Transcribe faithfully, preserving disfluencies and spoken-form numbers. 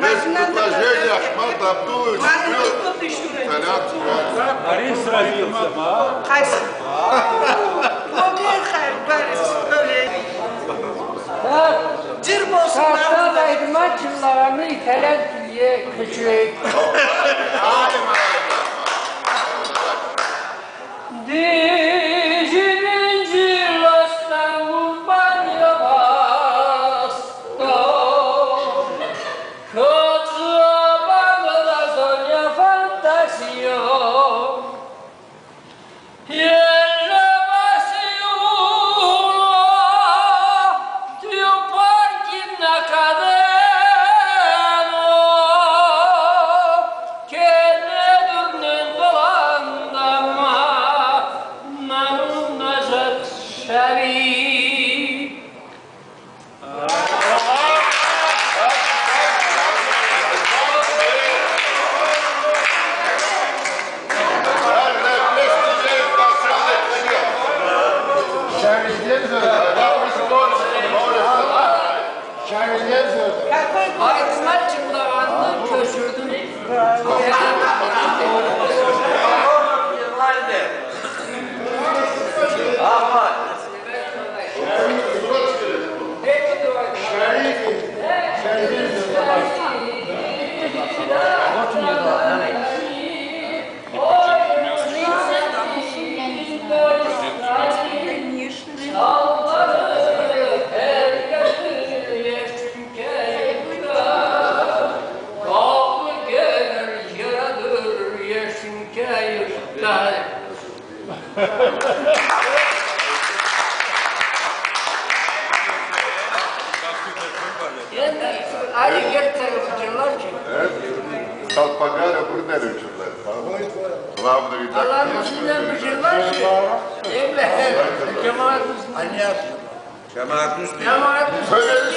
Без предложения Ахмат Абдулович. Борис родился, а? Къайсы? О, не хайыр, Борис, ёле. Джыр болсун, Абдулла. Айтма, чынлагъанны ителе, тюе, кючюрек. Dijinin cilostan urban yavasto, kocaman da sonya fantasio. Piella vasiula, tiu parkin na cadena, che ne durnen dolandama, ma non na già savi. Айтма, чынлагъанны кёчюрдюм. Энди али герти бир джырлар чы. Э? Талпагъа да бир да джырлар. Главный редактор. Аланы ичинден бир джырлар чы. Энди джамагъат Джамагъатны юсюне. Джамагъатны юсюне.